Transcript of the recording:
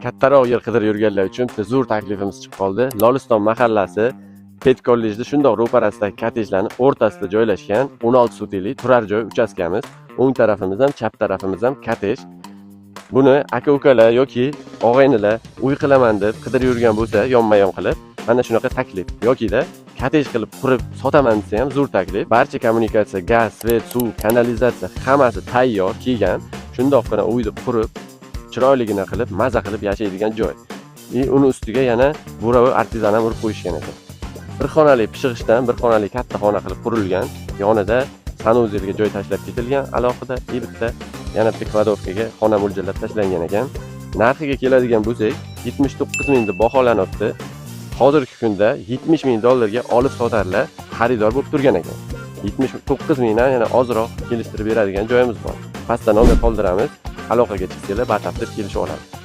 Kattaroq yer qidirib yurganlar uchun bitta zo'r taklifimiz chiqib qoldi. Loliston mahallasi, ped kollejni shundoq ro'parasidagi kottejlarni o'rtasida joylashgan 16 sotikli turar joy uchastkamiz. O'ng tarafimiz ham, chap tarafimiz ham kottej. Buni aka ukalar yoki og'aynilar uy qilaman deb qidirib yurgan bo'lsa, yonma yon qilib, mana shunaqa taklif yokida kottej qilib qurib sotaman desa ham zo'r taklif. Barcha kommunikatsiya, gaz, свет, suv, kanalizatsiya hammasi tayyor kelgan. Shundoqqina uyni qurib, chiroyligina qilib, maza qilib yashaydigan joy. И uni ustiga yana буровой artezan ham urib qo'yishgan ekan. Bir xonali pishig'ishdan bir xonali katta xona qilib qurilgan. Yonida санузел ga joy tashlab ketilgan alohida и bitta yana bitta кладовка ga xona mo'ljallab tashlangan ekan. Narxiga keladigan bo'lsak, 79 ming deb baholanyapti. Hozirgi kunda 70 ming dollarga olib sotarlar xaridor bo'lib turgan ekan. 79 mingdan yana ozroq kelishtirib beradigan joyimiz bor. Pastda nomer qoldiramiz. Aloqaga chiqsanglar, batafsil kelishib olamiz.